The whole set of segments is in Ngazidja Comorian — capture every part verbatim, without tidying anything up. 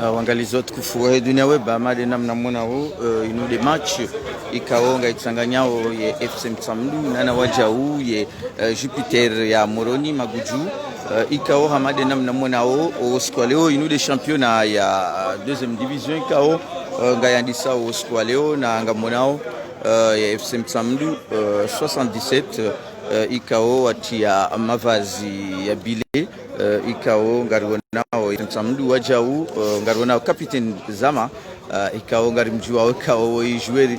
Ah, wangalizi watukufu wahe Dunia Web, hama de namna mwonao, eh, inu de match ikao ngaitsanganyao ye F C Mtsamdu na na wajau ye, eh, Jupiter ya Moroni Maguju. Eh, ikao hama de namna mwonao, o usiku wa leo inu de championnat ya, ah, deuxième division ikao, eh, ngayandisa o usiku wa leo na ngamwonao, eh, ye F C Mtsamdu, eh, soixante-dix-sept, eh, ikao watia mavazi ya bile, eh, ikao ngarionao Mtsamdu wajau, eh, ngarionao capitaine Zama, eh, ikao ngarimjuao ikao woyi joueur, eh,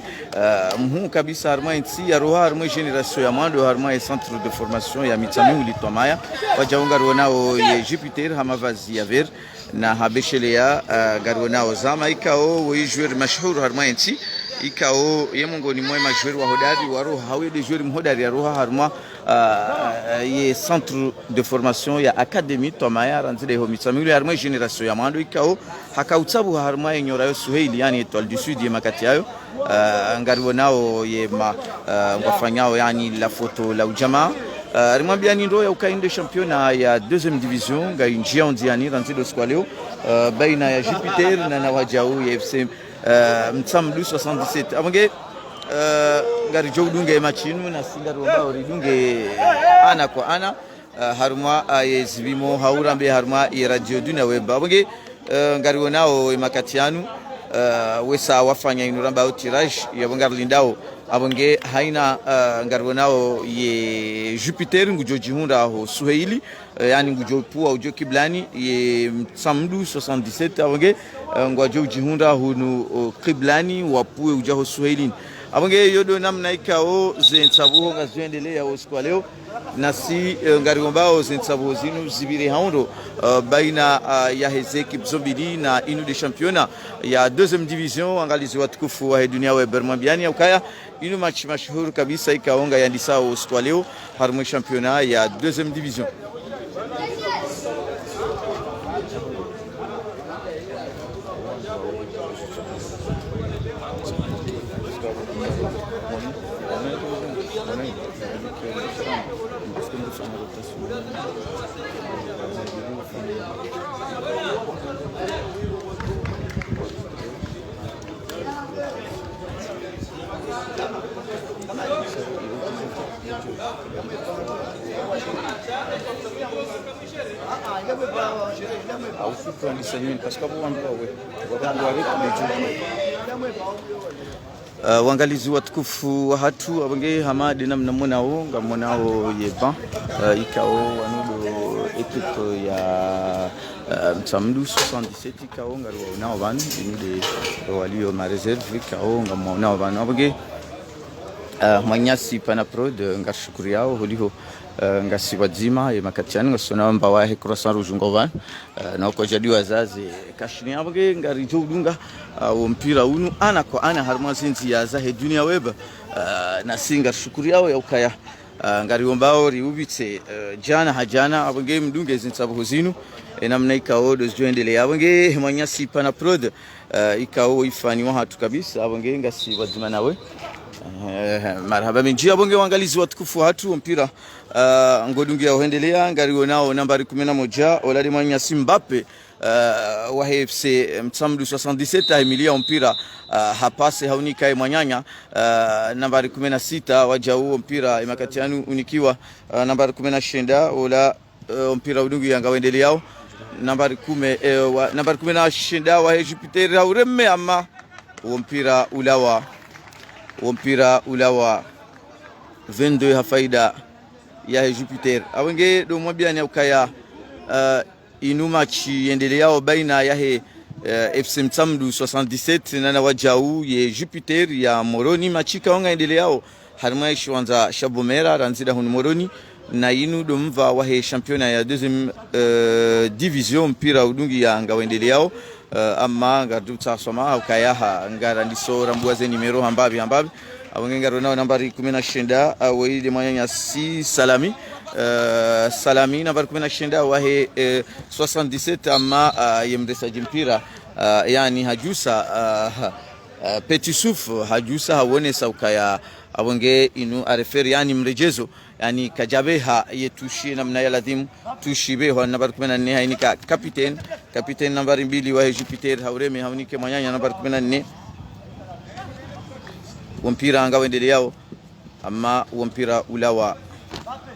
muhimu kabisa harumwa entsi, yaroha harumwa génération ya mwando harumwa e centre de formation ya Mitsamihuli Twamaya. Wajau ngarionao ye Jupiter ha mavazi ya vert, na ha beshelea, eh, ngarionao Zama ikao woyi joueur mashuhuru harumwa entsi, ikao ye mongoni mwa majoueur wa hodari waroha, hau ye de joueur mhodari yaroha harumwa, eh, ye centre de formation ya académie Twamaya, randzi de ho Mitsamihuli harumwa génération ya mwando ikao haka utsabuha harumwa ye nyora yo Suheili, yani Étoile du Sud ye makati yayo. Eh, ngarionao ye ma, eh, ngwafanyao, yani la photo la ujamaa. Eh, rimwambiani ndo ya uka inde championnat ya deuxième division, ngainjia ondziani randzi do usiku wa leo, eh, baina ya Jupiter na na wajau ye F C, eh, Mtsamdu soixante-dix-sept. Abonge, eh, ngarijo udunge match inu, na si ngariomba uridunge ana kwa ana, eh, harumwa, eh, ye zipvimo hau rambe harumwa ye Radio Dunia Web. Abonge, eh, ngarionao ye makati yanu, eh, wesa wafanya inu ramba au tirage, yabo ngarilindao. Abonge haina, eh, ngarionao ye Jupiter ngujo jihundra ho Suheili, eh, yani ngujo pua ujo kiblani, ye Mtsamdu soixante-dix-sept, abonge, eh, ngwajo ujihundra hunu, o, kiblani, wapue uja ho Suheilini. Abonge yodo namna ikao ze ntsabuho ngaziendelea o usiku wa leo, na si, eh, ngariombao ze ntsabuho zinu zipvire ha undro, eh, baina, ah, ya heze ekipe zo mbili na inu de championnat ya deuxième division, wangalizi watukufu wahe Dunia Web, rimwambiani ya ukaya inu match mashuhuru kabisa ikao ngayandisao o usiku wa leo harumwa championnat ya deuxième division. Ah, wangalizi watukufu wahatru, abonge hama de namna mwonao, ngamwonao ye banc, eh, ikao wanu do ekipe ya, eh, Mtsamdu soixante-dix-sept, ikao ngariwaonao pvanu, inu de walio ma réserve, ikao ngamwaonao pvanu. Abonge, eh, mwananyasi Pana Prod, eh, ngarishukuriao, holiho, eh, ngasi pvadzima, ye makati yanu, ngasona mbawa he Croissant Rouge ngo pvanu, eh, na uko jadi wazazi, kashini abonge, ngarijo udunga, eh, wo mpira unu, ana kwa ana, harumwa ze ndzia zahe Dunia Web, eh, na si ngarishukuriao ya ukaya, eh, ngariombao riupvitse, eh, jana ha jana, abonge mdunge ze ntsabuho zinu, e namna ikao do zijo endelea. Abonge mwananyasi Pana Prod, eh, ikao ifani wahatru kabisa, abonge ngasi pvadzima nawe. Eh, marahaba mendji, abonge wangalizi watukufu wahatru, o mpira, eh, ngodungia uhendelea, ngarionao nambari kumi na moja, ola de mwananyasi Mbappe, eh, wahe F C Mtsamdu soixante-dix-sept, ahimilia o mpira, eh, ha passe haunika ye mwananya, eh, nambari kumi na sita, wajau o mpira ye makati yanu unikiwa, eh, nambari kumi na shenda, ola eh, o mpira udungia ngawendeleao. Nambari kume, eh, wa, nambari kume na shenda wahe Jupiter haureme ama wo mpira ulawa. Wo mpira ulawa. Vingt-deux ha faida yahe Jupiter. Abonge do mwambiani ya ukaya, eh, inu match yendeleao baina yahe, eh, F C Mtsamdu soixante-dix-sept na na wajau ye Jupiter ya Moroni, match ikao ngayendeleao harumwa ye shiwandza sha Bomera, randzi da hunu Moroni, na inu do mva wahe championnat ya deuxième, euh, division, mpira udungia ngawendeleao. Euh, ama ngarudutsa swamaha ukaya ha ngarandiso rambua ze numéro hambapvi, hambapvi. Abonge ngarionao nambari kumi na shenda, ah, woyi de mwananyasi Salami. Euh, Salami, nambari kumi na shenda wahe, euh, soixante-dix-sept, ama, ah, ye mresaji mpira, ah, yani hajusa, ah, Eh, Petit Souf, hadjusa hawonesa ukaya apvo nge inu areferi, yaani mredjezo, yaani kadjapveha ye tushi namna ya ladhimu, tushi pvehwa nambari kume na nne hainika kapiteni, kapiteni nambari mbili wahe Jupiter, haureme, haunike mwananya nambari kume na nne. Wo mpira ngawendeleyao, amma wo mpira ulawa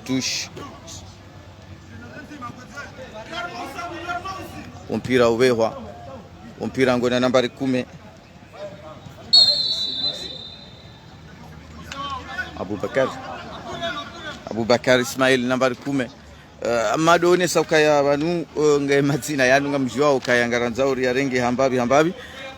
tushi. Wo mpira upvehwa, wo mpira ngwena nambari kume. Abubakar. Abubakar Ismail, nambari kume. Eh, amma ndo wonesa ukaya pvanu, eh, nge madzina yanu ngamdjuwao ukaya ngarandzao uri yarenge hambapvi, hambapvi.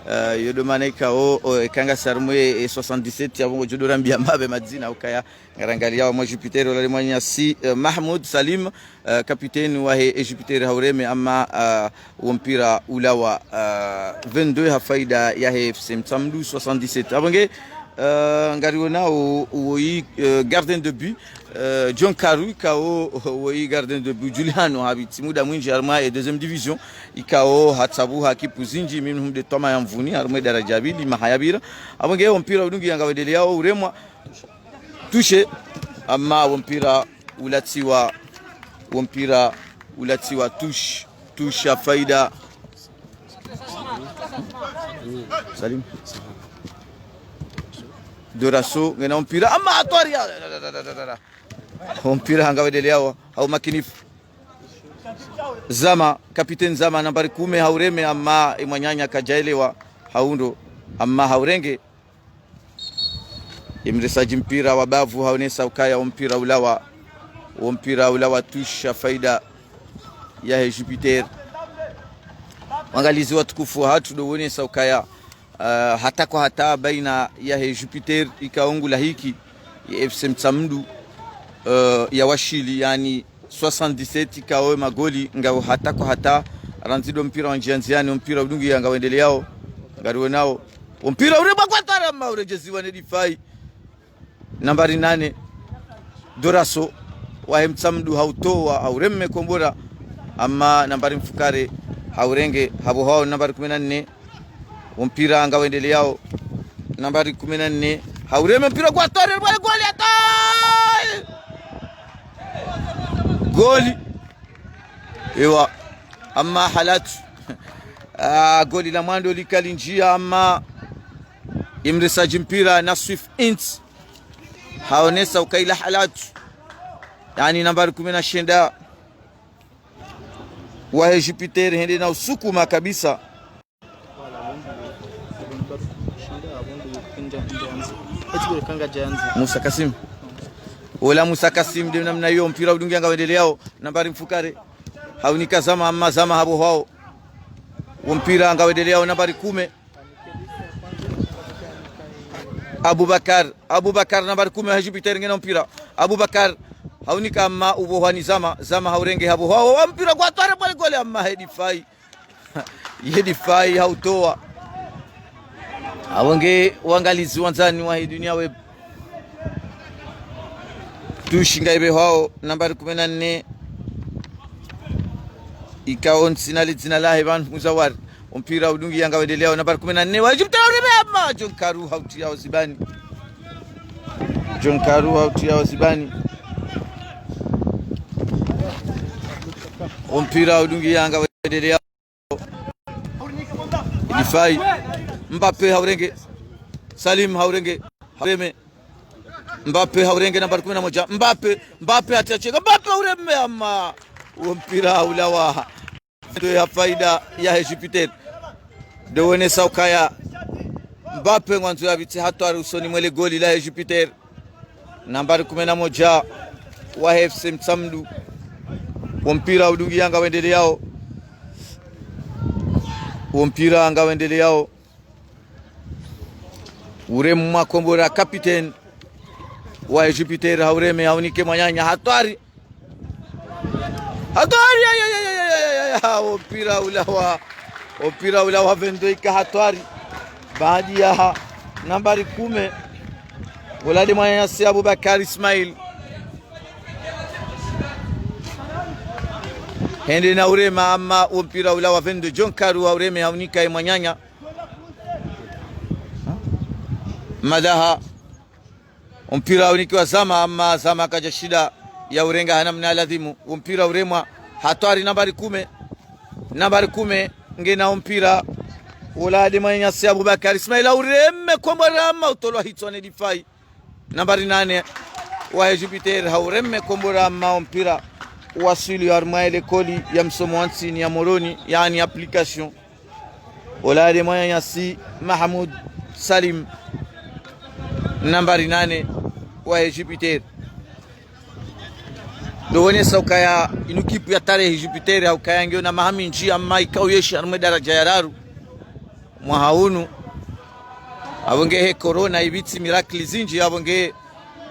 Eh, yo ndo mana ikao, eh, eka ngasi harumwa e soixante-dix-sept, apvo ngodjo ndo rambiya mbapvi madzina ukaya ngarangaliyao mwa Jupiter, ola limwanya si, eh, Mahmoud Salim, eh, kapiteni wahe Jupiter haureme, amma, eh, wo mpira ulawa, eh, vingt-deux ha faida yahe F C Mtsamdu soixante-dix-sept. Apvo nge, eh, ngariwonao woyi, eh, gardien de but, eh, John Karu, ikao woyi gardien de but, djulihano hapvitsi muda mwindji harumwa e deuxième division, ikao hatsabuha ekipu zindji, minhum de Twama ya Mvuni, harumwa e daraja ya pvili, maha yapvira. Apvo nge wo mpira udungi yangawendeleyao uremwa, Tushe, amma wo mpira ulatsiwa, wo mpira ulatsiwa tush, tush ya faida. Salim. Doraso, ngena wo mpira, amma hatwari ya, wo mpira ngawendeleyao, hau makinifu. Zama, kapiteni Zama, nambari kume, haureme, amma e mwananya kadjaelewa, haundo, amma haurenge. Ye mresadji mpira wa bavu haonesa ukaya wo mpira ulawa, wo mpira ulawa tush ya faida yahe Jupiter. Wangalizi watukufu hatru ndo wonesa ukaya, eh, hata kwa hata baina yahe Jupiter ikao ngulahiki ye F C Mtsamdu, eh, ya washili, yaani soixante-dix-sept, ikao magoli ngao hata kwa hata, randzi ndo mpira wa ndzia ndziani, wo mpira udungi yangawendeleyao, ngariwonao. Wo mpira uremwa kwa hatwari amma uredjeziwa ne difai. Nambari nane, Doraso, wahe Mtsamdu hautowa, haureme kombora, amma nambari mfukare, haurenge, hapvo hao nambari kume na nne, wo mpira ngawendeleyao, nambari kume na nne, haureme mpira kwa hatwari, pvale goli, hatwari! Goli! Ewa, amma halatu. Ah, goli la mwando lika lindjia, amma ye mresadji mpira Naswif Int haonesa ukaila halatu. Yaani nambari kume na shenda wahe Jupiter hende na usukuma kabisa. Musa Kasim. Ola Musa Kasim, nde namna iyo, mpira udungi yangawendeleyao, nambari mfukare. Haunika Zama, amma Zama hapvo hao. Wo mpira ngawendeleyao, nambari kume. Abubakar, Abubakar nambari kume wahe Jupiter ngena wo mpira. Abubakar, haunika amma upvohwa ni Zama, Zama haurenge hapvo hao. Wo mpira kwa hatwari pvale goli amma he difai. Ye difai hautowa. Apvo nge wangalizi wandzani wahe Dunia Web. Tushi ngaipvehwao nambari kume na nne. Ikao ntsina le dzina lahe pvanu Muzawar. Wo mpira udungi yangawendeleyao nambari kume na nne. Wa Jupiter ureme amma John Karu hautria wo zibani. John Karu hautria wo zibani. Wo mpira udungi yangawendeleyao. Difai. Mbappe haurenge. Salim haurenge. Haureme. Mbappe haurenge nambari kume na moja. Mbappe, Mbappe hatiya sheka. Mbappe ureme amma. Wo mpira ulawa. Ndo ya faida yahe Jupiter. Ndo wonesa ukaya Mbappe ngwandzo yapvitse hatwari usoni mwele goli lahe Jupiter. Nambari kume na moja wahe F C Mtsamdu. Wo mpira udungi yangawendeleyao. Wo mpira ngawendeleyao. Uremwa kombora kapiteni wahe Jupiter haureme haunike mwananya hatwari. Hatwari, ya, ya, ya, ya, ya, ya, ya, ya, wo mpira ulawa, wo mpira ulawa vingt-deux ika hatwari. Baadi yaha nambari kume, ola nde mwananyasi Abubakar Ismail. Hende na urema amma wo mpira ulawa vingt-deux, John Karu haureme haunika ye mwananya. Madaha. Umpira unikiwa Zama, amma Zama kadjashinda ya urenga ha namna ladhimu. Umpira uremwa, hatwari nambari kume. Nambari kume, ngena umpira. Ula de mwananyasi Abubakar Ismaila ureme kombora amma utolwa hitswa ne difai. Nambari nane wahe Jupiter haureme kombora amma umpira waswili harumwa ye likoli ya msomo wa ntsini ya Moroni, yaani application. Ola de mwananyasi Mahamoud Salim, nambari nane wahe Jupiter. Ndo wonesa ukaya inu kipu ya tarehi Jupiter, ha ukaya ngiyo na maha mindji amma ikao yeshi harumwa ye daraja ya raru mwaha unu. Apvo nge he corona ipvitsi miracle zindji, apvo nge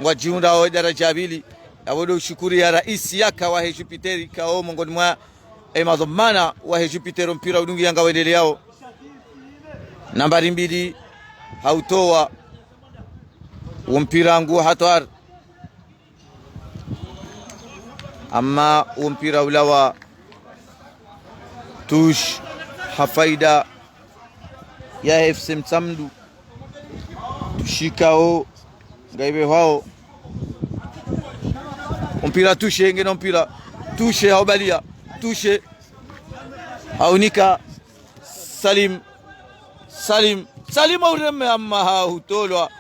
ngwadjihundra wo daraja ya pvili. Apvo ndo ushukuri ya raisi yaka wahe Jupiter, ikao mongoni mwa e madhwamana wahe Jupiter, mpira udungi yanga wendeleyao. Nambari mbili hautowa. Wo mpira ngu hatwari. Amma wo mpira ulawa. Touche ha faida ya F C Mtsamdu. Touche ikao ngaibe hwao. Umpira Touche, ngena umpira. Touche haubalia. Touche haunika Salim. Salim. Salim haureme amma hahutolwa.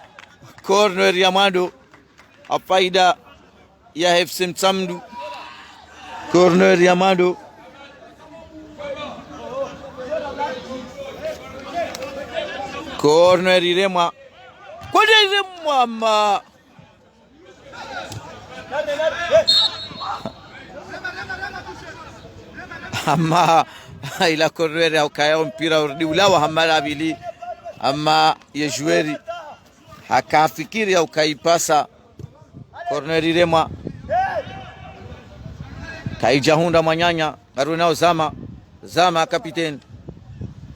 Corner ya mwando ha faida ya F C Mtsamdu. Corner ya mwando. Corner iremwa. Corner iremwa amma. Amma ila corner ha ukaya umpira urudi ulawa ha mara ya pvili. Amma ye joueur hakafikiri ha ukaipasa. Corner iremwa. Kaidjahundra mwananya. Ngarionao Zama. Zama capitaine.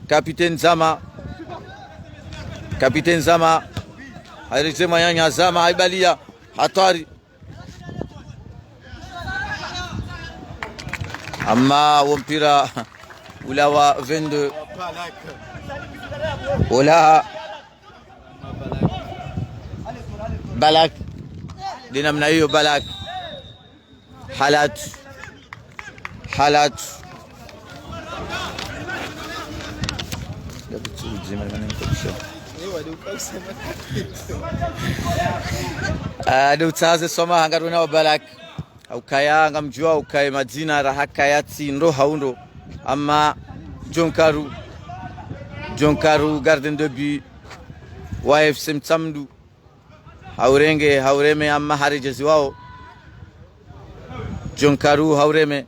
Capitaine Zama. Capitaine Zama. Haireze mwananya Zama haibalia. Hatwari. Amma wo mpira ulawa vingt-deux. Ola. Balak. De namna iyo Balak. Halat. Halat. Ah, de utsaze soma ha ngarionao Balak. Ha ukaya ngamdjuwa ukaya madzina raha kaya tsi ndo hau ndo. Amma Djonkaru. Djonkaru gardien de but wa F C Mtsamdu. Haurenge, haureme amma haredjeziwao. Djonkaru haureme.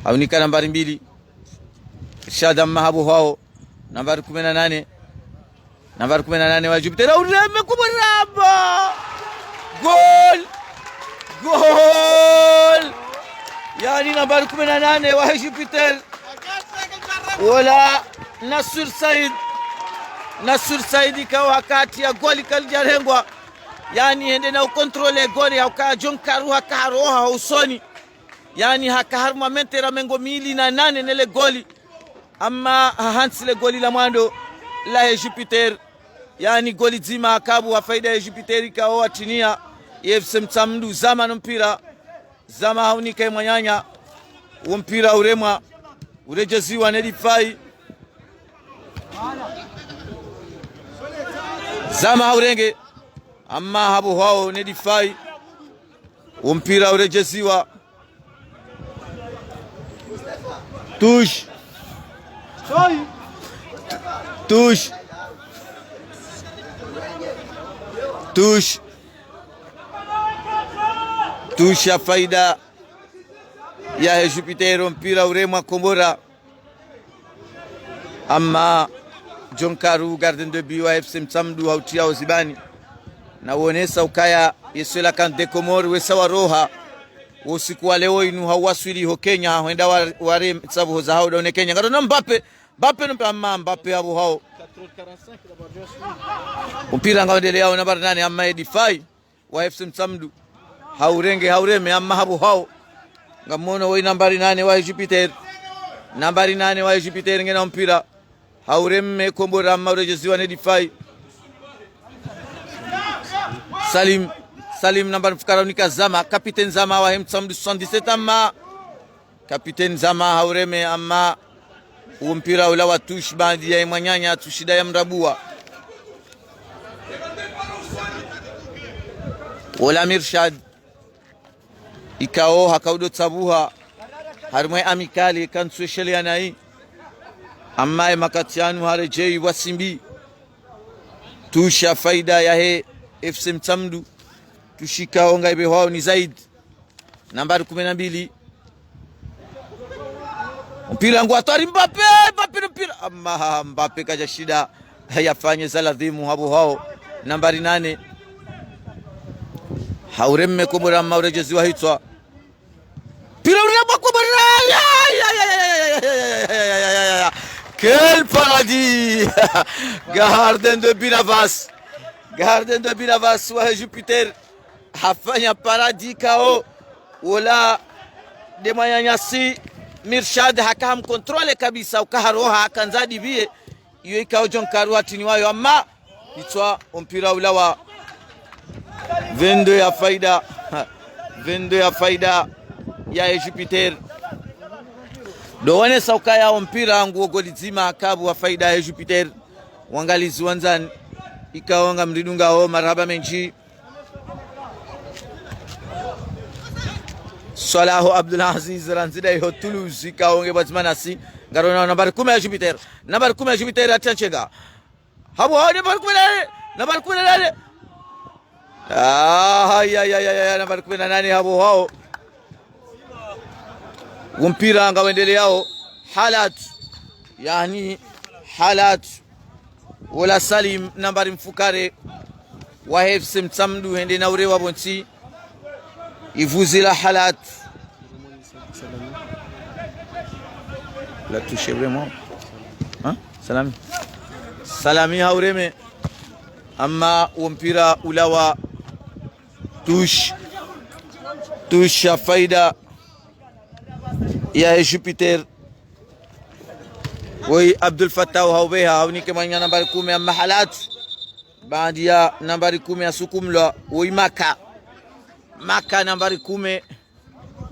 Haunika nambari mbili. Rishad amma habuhwao. Nambari kume na nane. Nambari kume na nane wa Jupiter. Haureme kuburamba. Goal. Goal. Yaani nambari kume na nane wa Jupiter. Wola Nasur Said. Nasur Said ikao hakati ya goli kalidjarengwa. Yaani hende na ukontrole goli, ha ukaya Djonkaru hakaharoha usoni. Yaani hakaharumwa metera mengo mili na nane nele goli. Amma hahantsi le goli la mwando lahe Jupiter. Yaani goli dzima hakabu ha faida ye Jupiter ikao watrinia ye F C Mtsamdu. Zama no mpira. Zama haunika ye mwananya. Wo mpira uremwa. Uredjeziwa ne difai. Zama haurenge. Amma habuhwao ne difai. Wo mpira uredjeziwa. Touche. Touche. Touche. Touche ya faida yahe Jupiter, mpira uremwa kombora. Amma Djonkaru, gardien de but wa F C Mtsamdu, hautria ozibani. Na uonesa ukaya ye Cœlacanthes des Comores wesa waroha. Wo usiku wa leo inu hauwaswili ho Kenya, hwenda wa-, ware tsabuho za hau da une Kenya. Ngarona Mbappé, Mbappé no mpira amma Mbappé habuhwao. Mpira ngawendeleyao nambari nane amma ye difai wa F C Mtsamdu. Haurenge, haureme, amma habuhwao. Ngamono woyi nambari nane wa Jupiter. Nambari nane wa Jupiter ngena mpira. Haureme kombora amma uredjeziwa ne difai. Salim, Salim nambari mfukare unika Zama, capitaine Zama wahe Mtsamdu soixante-dix-sept amma. Capitaine Zama haureme amma. Wo mpira ula wa touche baanda ya mwananya touche nda ya mrabua. Wola Mirshad. Ikao hakaudo tsabuha. Harimwa ye Amicale kantsu eshelea nayi. Amma ye makati yanu haredjei wa Simbi. Touche ya faida yahe F C Mtsamdu. Touche ikao ngaibehwao ni Zaid. Nambari kume na mbili. Mpira ngwa hatwari Mbappé, Mbappé no mpira. Amma Mbappé kadjashinda yafanye za ladhimu hapvo hao. Nambari nane. Haureme kombora amma uredjeziwa hitswa. Mpira uremwa kombora. Ya, ya, ya. Quel paradis! Gardien de but Navas. Gardien de but Navas wahe Jupiter. Hafanya paradis ikao. Wola nde mwananyasi Mirshad haka hamcontrôler kabisa, uka haroha hakandza adibie. Iyo ikao John Karu hatiniwayo amma. Itswa wo mpira ula wa vingt-deux ya faida. Vingt-deux ya faida yahe Jupiter. Ndo wonesa ukaya wo mpira nguwo goli dzima kabu wa faida yahe Jupiter. Wangalizi wandzani. Ikao ngamridungao marahaba mendji. Swalaho Abdul Aziz randzi nda iho Toulouse, ikao nge pvwadzima nasi. Ngaronao nambari kume ya Jupiter. Nambari kume ya Jupiter hatiya nchenga. Hapvo hao nambari kume na nane. Nambari kume na nane. Ah, ya, ya, ya, ya, nambari kume na nane hapvo hao. Wo mpira ngawendeleao. Halat. Yaani, Halat. Wola Salim nambari mfukare wahe F C Mtsamdu hende na urewa pvontsi. Ivuzi la Halat. La touche vraiment. Hein? Salami. Salami haureme. Amma wo mpira ula wa touche. Touche ya faida yahe Jupiter. Woyi Abdul Fattah haubeha, haunike mwananya nambari kume amma Halat. Baanda ya nambari kume hasukumlwa, woyi Maka. Maka nambari kume.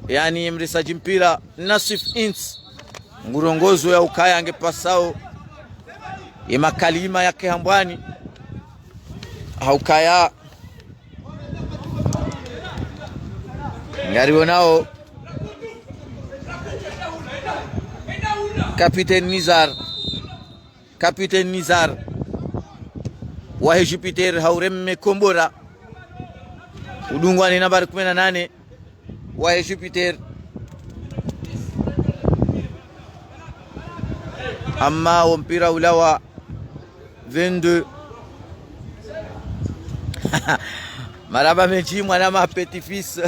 Yaani mrisadji mpira, Nasif Ins. Ngurongozo ya ukaya nge pasao. Ye makalima yake hambwani. Haukaya. Ngarionao. Capitaine Nizar. Capitaine Nizar. Wahe Jupiter haureme kombora. Udungwa ni nambari kume na nane. Wahe Jupiter. Amma wo mpira ula wa vingt-deux. Marahaba mendji mwanama petit-fils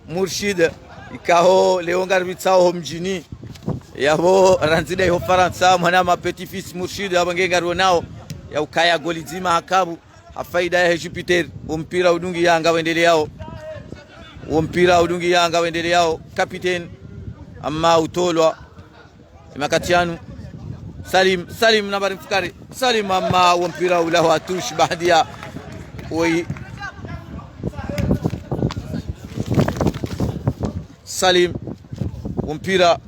Mourchid. Ikao leo ngaripvitsao ho mdjini. Yapvo randzi nda iho Farantsa mwanama petit-fils Mourchid yapvo nge ngarionao. Ya ukaya goli dzima hakabu. Ha faida yahe Jupiter. Wo mpira udungiya ngawendeleao. Wo mpira udungiya ngawendeleao. Capitaine. Amma utolwa. Ye makati yanu. Salim, Salim nambari mfukare. Salim amma wo mpira ula wa touche baanda ya. Woyi. Salim. Wo mpira.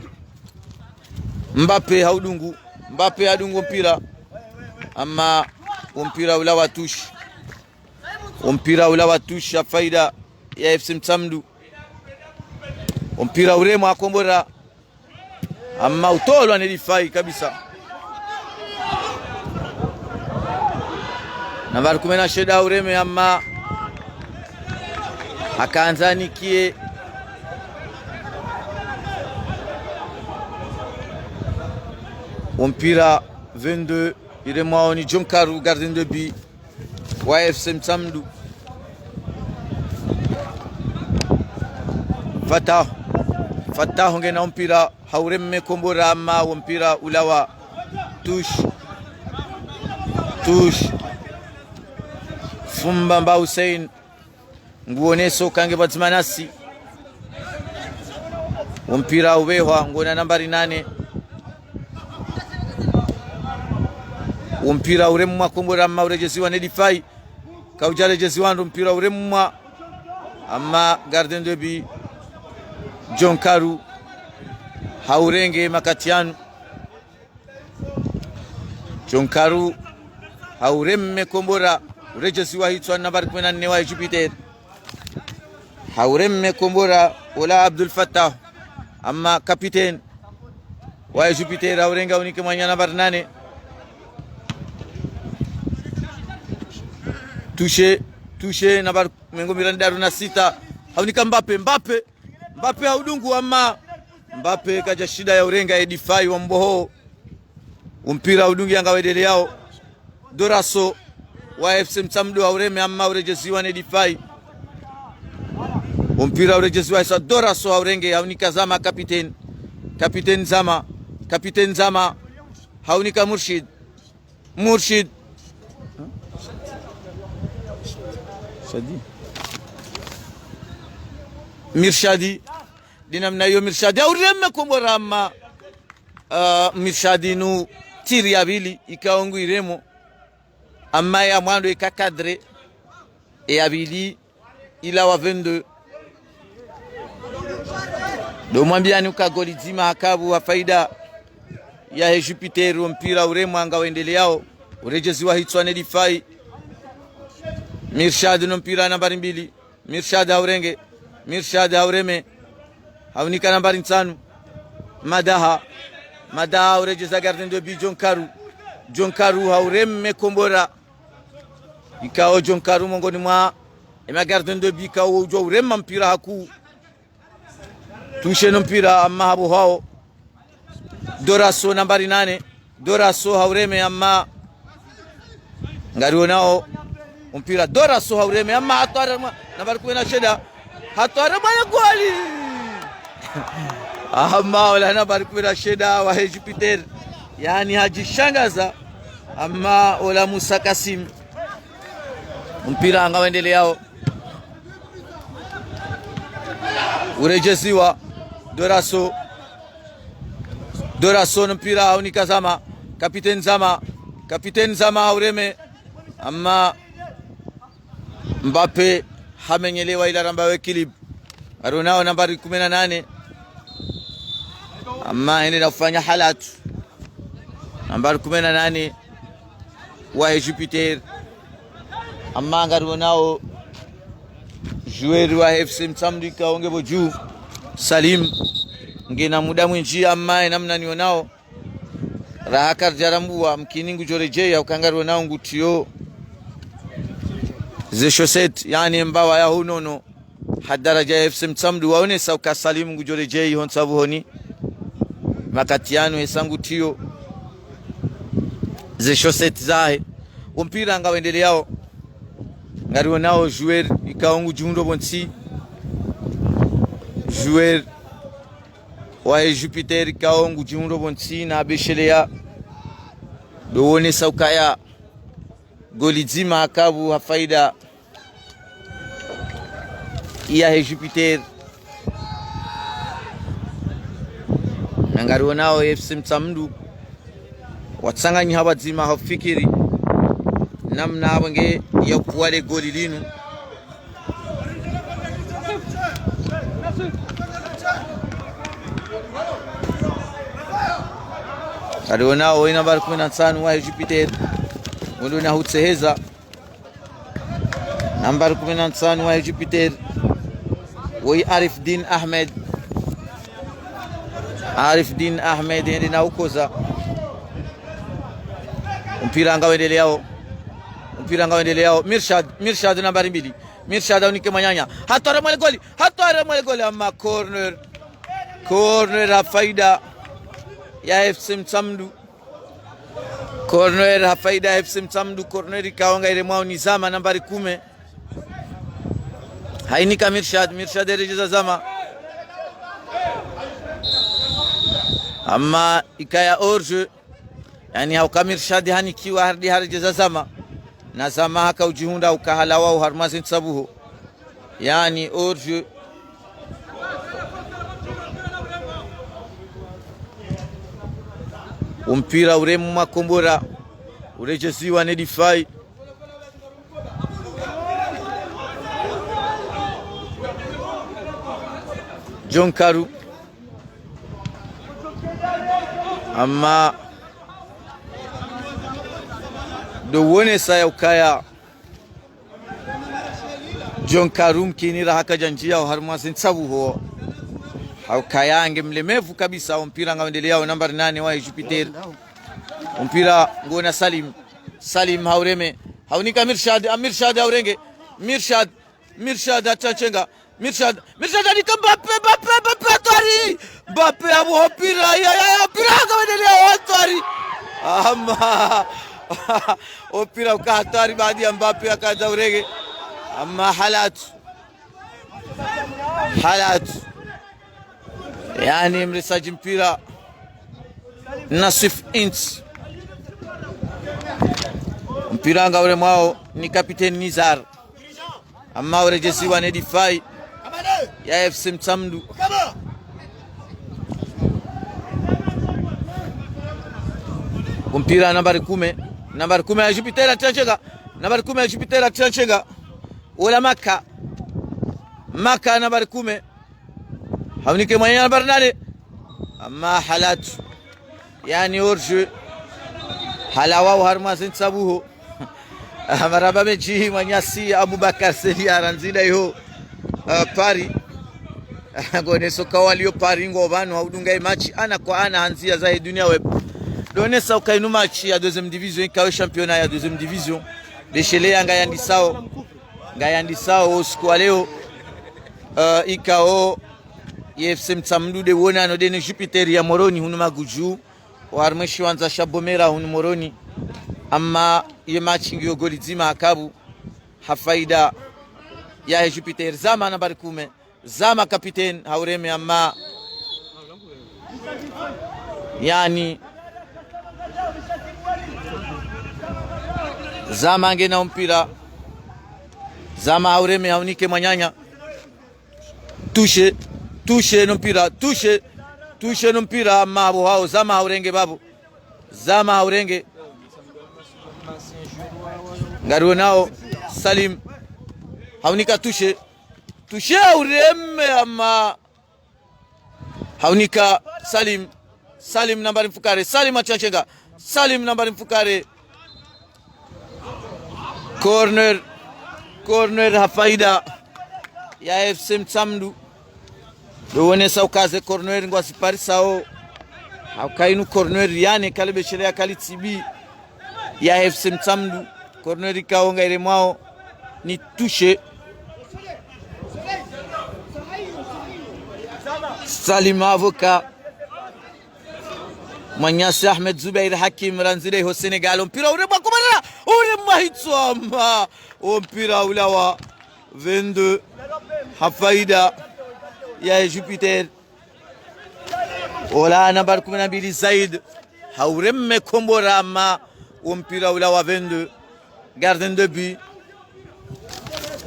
Mbappé haudungu. Mbappé hadungu wo mpira. Amma wo mpira ula wa touche. Wo mpira ula wa touche ya faida ya F C Mtsamdu. Wo mpira uremwa kombora. Amma utolwa ne difai kabisa. Nambari kume na shenda ureme amma. Hakandza nikiye. Wo mpira vingt-deux. Iremwao ni John Karu, gardien de but wa F C Mtsamdu. Fatah. Fatah ngena wo mpira, haureme kombora amma wo mpira ula wa touche. Touche. Fumba mba Hussein. Nguoneso kange pvadzima nasi. Wo mpira ubehwa, ngona nambari nane. Wo mpira uremwa kombora amma uredjeziwa ne difai. Kaudjaredjeziwa ndo mpira uremwa. Amma gardien de but John Karu haurenge makati yanu. John Karu haureme kombora, uredjeziwa hitswa nambari kume na nne wahe Jupiter. Haureme kombora ola Abdul Fattah, amma capitaine wahe Jupiter haurenge haunike mwananya nambari nane. Touché, touché nambari mengo miraru na sita. Haunika Mbappé, Mbappé, Mbappé haudungu amma Mbappé kadjashinda yaurenga, ye difai wa Mboho. Umpira udungi yanga wendeleyao. Doraso wa F C Mtsamdu haureme amma uredjeziwa ne difai. Umpira uredjeziwa hisa Doraso haurenge, haunika Zama capitaine. Capitaine Zama, capitaine Zama. Haunika Murshid. Murshid. Shadi. Mirshadi. Dina mna iyo Mirshadi haureme kombora amma, ah, Mirshadi nu tiri ya pvili ikao ngu iremo. Amma ya mwando ika cadré. E ya pvili ilawa vingt-deux. Ndo mwambiani uka goli dzima hakabu ha faida yahe Jupiter, wo mpira uremwa nga wendeleyao. Uredjeziwa hitswa ne difai. Mirshad no mpira nambari mbili. Mirshad haurenge. Mirshad haureme. Haunika nambari ntsanu. Madaha. Madaha uredjeza gardien de but John Karu. John Karu haureme kombora. Ikao John Karu mongoni mwa ema gardien de but ikao udjua urema mpira hakuu. Touché no mpira amma habo hao. Doraso nambari nane. Doraso haureme amma ngarionao umpira. Doraso haureme amma hatware mwa nambari kume na shenda. Hatware mwa ye goli. Amma ola nambari kume na shenda wahe Jupiter. Yaani hadjishangaza. Amma ola Musa Kasim. Umpira nga wendeleyao. Uredjeziwa. Doraso. Doraso no mpira haunika Zama. Capitaine Zama. Capitaine Zama haureme. Amma Mbappé hamenyelewa ila ramba we kilib. Ngarionao nambari kume na nane. Amma hende na ufanya halatu. Nambari kume na nane wahe Jupiter. Amma ngarionao joueur wa F C Mtsamdu ikao nge pvo dju. Salim. Ngena muda mwindji amma ena mna nionao. Raha karidjarambuwa mkini ngudjoredjeya uka ngarionao ngutrio ze chaussettes, yaani mbawa ya hunono. Ha daraja ya F C Mtsamdu waonesa uka Salim ngudjoredjeyi ho ntsabuhoni. Makati yanu hesa ngutrio ze chaussettes zahe. Umpira nga wendeleyao. Ngarionao joueur ikao ngudjihundro pvontsi. Joueur wahe Jupiter ikao ngudjihundro pvontsi na besheleya. Ndo uonesa ukaya goli dzima hakabu ha faida yahe Jupiter. Na ngarionao F C Mtsamdu watsanganyiha pvadzima ha ufikiri namna apvo nge ya upvuwa le goli linu. Ngarionao woyi nambari kume na ntsanu wahe Jupiter. Wondo na hutseheza. Nambari kume na ntsanu wahe Jupiter. Woyi Arifdin Ahmed. Arifdin Ahmed hende na ukoza. Umpira nga wendeleyao. Umpira nga wendeleyao. Mirshad, Mirshad nambari mbili. Mirshad haunike mwananya. Hatware mwa le goli. Hatware mwa le goli amma corner. Corner ha faida ya F C Mtsamdu. Corner ha faida ya F C Mtsamdu. Corner ikao nga iremwao ni Zama nambari kume. Hainika Mirshad. Mirshad eredjeza Zama. Amma ikaya hors-jeu. Yaani hauka Mirshad hanikiwa harudi haredjeza Zama. Na Zama haka udjihundra uka halawa uharumwa ze ntsabuho. Yaani hors-jeu. Umpira uremwa kombora. Uredjeziwa ne difai. John Karu. Amma ndo wonesa ya ukaya John Karu mkinira haka djandjia oharumwa zentsabuho. Ha ukaya nge mlemevu kabisa, ompira ngawendeleao, nambari nane wahe Jupiter. Ompira ngona Salim. Salim haureme. Haunika Mirshad, a Mirshad haurenge. Mirshad, Mirshad atsanchenga. Mirshad, Mirshad anika Mbappé, Mbappé, Mbappé, hatwari! Mbappé abuha ompira, ya, ya, ya, ompira ngawendeleao, hatwari! Amma, ompira uka hatwari baada ya Mbappé akadja urenge. Amma halat. Halat. Yaani mresadji mpira Nasif Int. Mpira ngauremwao ni kapiteni Nizar. Amma uredjeziwa ne difai ya F C Mtsamdu. Ompira nambari kume. Nambari kume ya Jupiter atsanchenga. Nambari kume ya Jupiter atsanchenga. Ola Maka. Maka nambari kume. Haunike mwananya nambari nane. Amma halat. Yaani hors-jeu. Halawa oharumwa zentsabuho. Marahaba mendji mwananyasi Abubakar Seli arandzida iho, uh, Paris. Ngoneso ka walio Paris ngo pvanu haudunga imatch ana kwa ana ha ndzia zahe Dunia Web. Ndonesa uka inu match ya deuxième division, ikao championnat ya deuxième division. Ndesheleya ngayandisao. Ngayandisao usiku wa leo. Uh, ikao ye F C Mtsamdu nde wonano ndene Jupiter ya Moroni hunu Magudju. Oharumwa eshiwandza sha Bomera hunu Moroni. Amma ye match ngiyo goli dzima ha kabu ha faida yahe Jupiter. Zama nambari kume. Zama kapiteni haureme amma. Yaani. Zama ngena ompira. Zama haureme haunike mwananya. Touche, touche no mpira, touche, touche no mpira, amma apvo hao, Zama haurenge pvapvo. Zama haurenge. Ngariwonao, Salim. Haunika touche. Touche haureme amma. Haunika Salim. Salim nambari mfukare. Salim atsanchenga. Salim nambari mfukare. Corner. Corner ha faida ya F C Mtsamdu. Ndo wonesa uka ze corner ngwaziparisao. Ha uka inu corner yane kalebeshele ya kali tsibi ya F C Mtsamdu. Corner ikao ngairemwao ni touche. Salim Avocat. Mwananyasi Ahmed Zubeir Hakim randzida iho Senegal. Ompira uremwa kumarara. Uremwa hitswa amma. Ompira ulawa vingt-deux. Ha faida ya Jupiter. Ola nambari kume na mbili Zaid. Haureme kombora amma. Ompira ulawa vingt-deux. Gardien de but.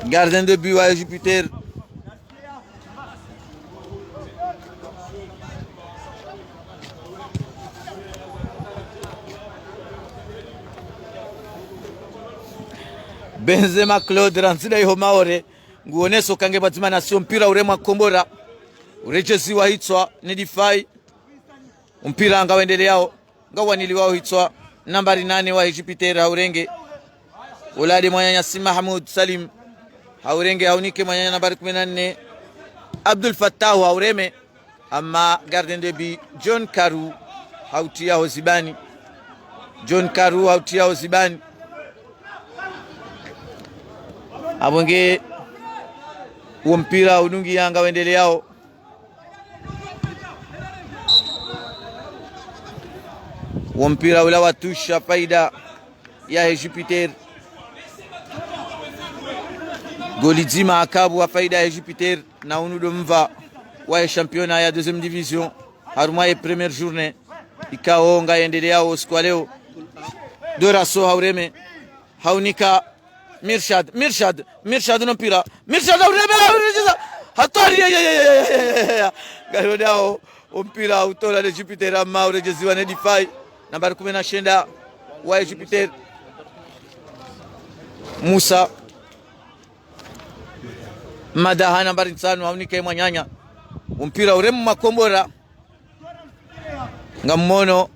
Gardien de but wa Jupiter. Benzema Claude randzida iho Maore. Nguoneso uka nge pvadzima nasi ompira uremwa kombora. Uredjeziwa hitswa ne difai. Ompira ngawendeleao. Ngawaniliwao hitswa nambari nane wahe Jupiter haurenge. Ola nde mwananyasi Mahamoud Salim. Haurenge haunike mwananya nambari kume na nne. Abdul Fattahu haureme. Amma gardien de but John Karu hautria ho zibani. John Karu hautria ho zibani. Apvo nge wo mpira udungiya ngawendeleao. Wo mpira ulawa touche ha faida yahe Jupiter. Goli dzima ha kabu ha faida yahe Jupiter. Na unu ndo mva wahe championnat ya deuxième division. Harumwa ye première journée. Ikao ngayendeleao usiku wa leo. Doraso haureme. Haunika Mirshad, Mirshad, Mirshad no mpira. Mirshad haureme, hauredjeza. Hatwari, ya, ya, ya. Ngariwonao, ompira utolwa ne Jupiter amma uredjeziwa ne difai. Nambari kume na shenda wahe Jupiter. Musa. Madaha nambari ntsanu, haunika ye mwananya. Umpira ure mu makombora. Ngammono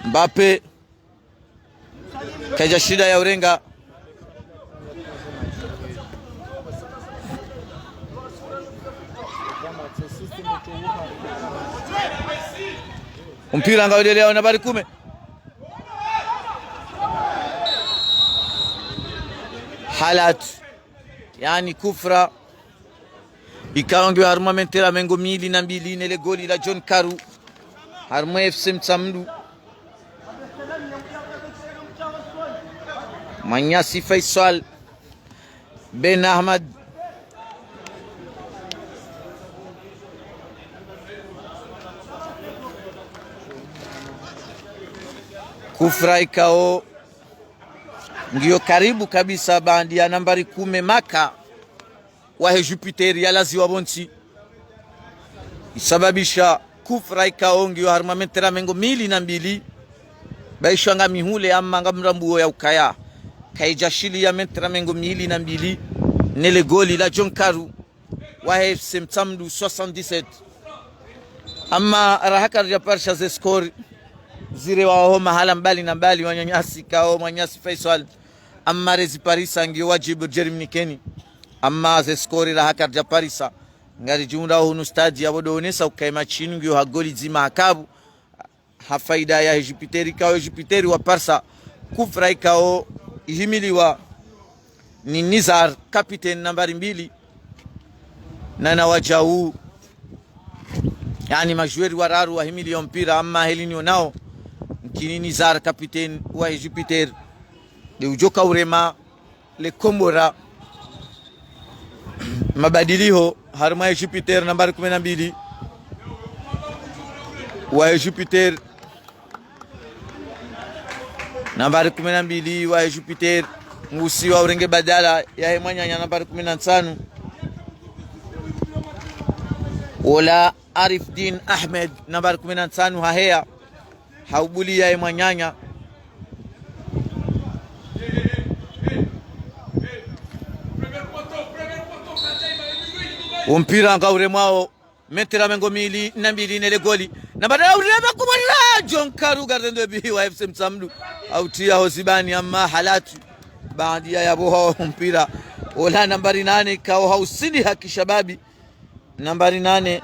Mbappé. Kaidja shinda ya urenga. Umpira ngaudelea nambari kume. Halat. Yaani coup franc. Ikao ngiyo harumwa metera mengo mili na mbili ne le goli la John Karu. Harumwa F C Mtsamdu. Mwananyasi Faisal Ben Ahmad. Coup franc ikao ngiyo karibu kabisa baanda ya nambari kume Maka wahe Jupiter yalaziwa pvontsi. Isababisha coup franc ikao ngiyo harumwa metera mengo mili na mbili. Baishwa nga mihule amma ngamrambuo ya ukaya. Kaidja shili ya metera mengo mili na mbili. Ne le goli la John Karu wahe F C Mtsamdu soixante-dix-sept. Amma raha karidja parisha ze score zirewaho mahala mbali na mbali wananyasi ikao mwananyasi Faisal. Amma rezi parisa ngiyo wajibu ridjerimnikeni. Amma ze score raha karidja parisa. Ngaridjihundrao hunu stade yapvo ndo onesa ukaya match inu ngiyo ha goli dzima ha kavu. Ha faida yahe Jupiter ikao Jupiter wa parisa. Coup franc ikao ihimiliwa ni Nizar, capitaine nambari mbili. Na na wadjau. Yaani majoueurs wararu wahimiliya umpira amma heli nionao. Nkini Nizar, capitaine wahe Jupiter. Nde udjoka urema le kombora. Mabadiliho harumwa ye Jupiter nambari kume na mbili. Wahe Jupiter. Nambari kume na mbili wahe Jupiter. Ngusiwa urenge badala yahe mwananya nambari kume na ntsanu. Wola Arifdin Ahmed nambari kume na ntsanu haheya. Haubuliya ye mwananya. Umpira ngauremwao. Metera mengo mili na mbili ne le goli. Na baada ya urema kumarira John Karu gardien de but wa F C Mtsamdu. Hautiya ho zibani amma halatu. Baanda ya pvoha umpira. Wola nambari nane ikao haushinda ha kishababi. Nambari nane.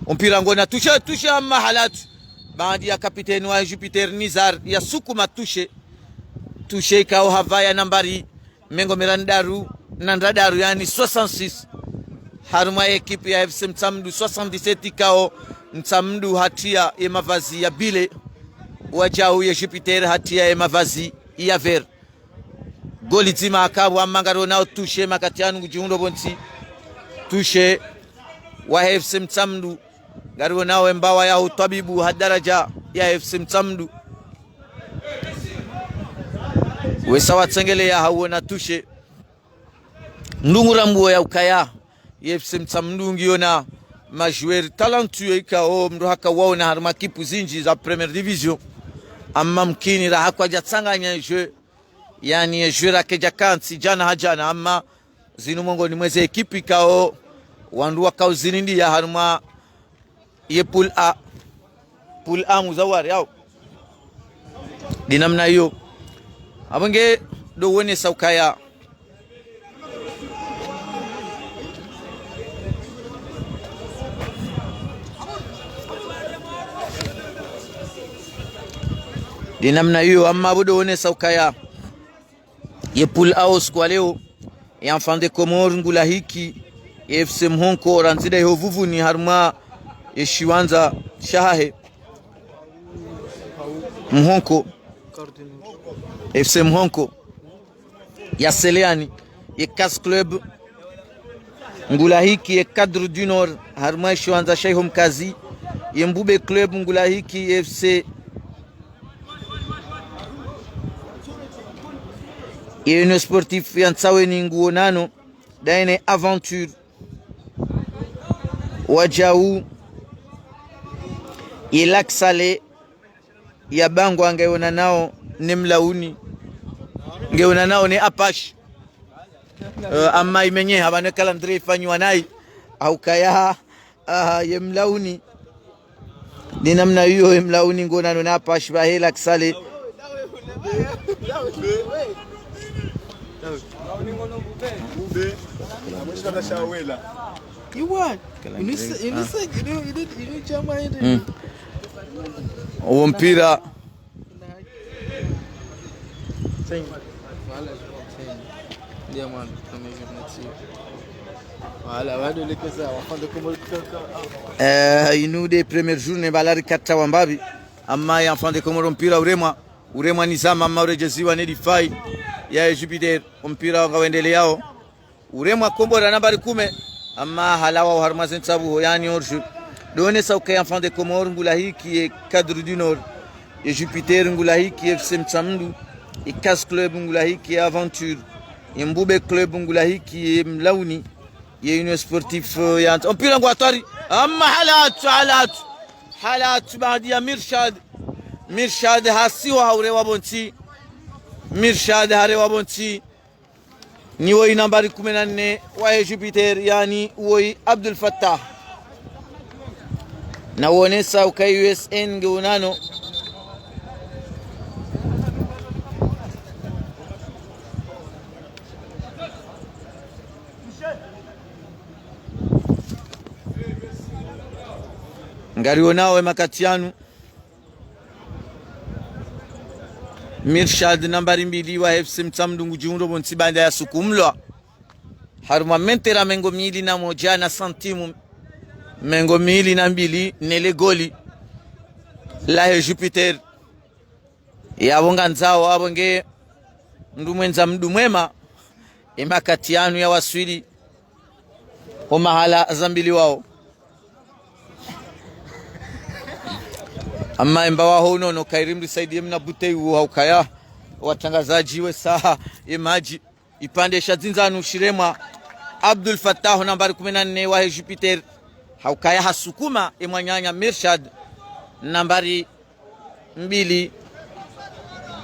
Umpira ngona touche, touche amma halatu. Baanda ya capitaine wa Jupiter Nizar ya sukuma touche. Touche ikao havaya nambari mengo mirandraru na ndraru, yaani soixante-six. Harumwa ekipe ya F C Mtsamdu soixante-dix-sept ikao Mtsamdu hatiya ye mavazi ya bile. Wadjau ye Jupiter hatiya ye mavazi ya vert. Goli dzima ha kavu amma ngarionao touche makati yanu ngudjihundro pvontsi. Touche wa F C Mtsamdu. Ngarionao embawa ya utwabibu ha daraja ya F C Mtsamdu. Wesa watsengeleya hauona touche. Ndungu rambuo ya ukaya. Ye F C Mtsamdu ngiyo na majoueurs talentueux ikao mndru haka waona harumwa ekipe zindji za première division. Amma mkini raha kwadja tsanganya jeu. Yaani ye jeu rakedja kantsi djana ha djana amma zinu mongoni mweze ekipe ikao wandru wakao zilindiya harumwa ye poule A. Poule A muzawari yao. Ndi namna iyo. Apvo nge ndo uonesa ukaya. Ndi namna iyo amma apvo ndo uonesa ukaya. Ye poule A usiku wa leo, ye Enfants des Comores ngulahiki ye F C Mhonko, randzi nda iho Vuvuni harumwa ye shiwandza shahahe. Mhonko, F C Mhonko ya Seleani, ye Cas Club ngulahiki ye Cadre du Nord harumwa ye shiwandza sha iho Mkazi, ye Mbube Club ngulahiki ye F C ye Union Sportive ya Ntsaweni nguonano ndaye ne Aventure. Wadjau ye Lac Salé ya Bangwa ngeonanao ne Mlauni, ngeonanao ne Apache. Eh, amma imenyeha pvanu ye calendrier ifanyiwa nayi. Haukaya, ah, ye Mlauni. Ni namna iyo ye Mlauni ngonano na pashi pvahe la Kisale. You what? You need s-, you need s-, you need, you need, you need German. Mm. Uwo mpira. Eh, inu nde première journée, bala rikata wambapvi. Amma ye Enfants des Comores mpira uremwa, uremwa ni Zama, amma uredjeziwa ne difai ya Jupiter, mpira ngawendeleyao. Uremwa kombora nambari kume, amma halawa oharumwa ze ntsabuho, yaani hors-jeu. Ndo onesa ukaya Enfants des Comores ngulahiki ye Cadre du Nord, ye Jupiter ngulahiki ye F C Mtsamdu, ye Casse Club ngulahiki ye Aventure, ye Mbube Club ngulahiki ye Mlauni, ye Union Sportif, eh, ya Ntsa-, mpira ngwa hatwari, amma halatu, halatu, halatu baada ya Mirshad. Mirshad hasiwa haurewa pvontsi. Mirshad harewa pvontsi. Ni woyi nambari kume na nne wahe Jupiter, yaani woyi Abdul Fattah. Na wonesa ukaya U S N nge unano. Ngariwonao ye makati yanu. Mirshad nambari mbili wa F C Mtsamdu ngudjiundo pvontsi baada ya sukumlwa. Harumwa metera mengo mili na moja na santimu mengo mili na mbili nele goli lahe Jupiter. Yapvo ngandzao apvo nge mndru mwendza mndru mwema, ye makati yanu ya waswili ho mahala zambiliwao. Amma emba waho unono kairi mrisaidiye mna bouteille uwo haukaya watrangazadji we saha ye madji. Ipvandre sha dzindzanu shiremwa Abdul Fattah nambari kume na nne wahe Jupiter. Haukaya hasukuma ye mwananya Mirshad nambari mbili.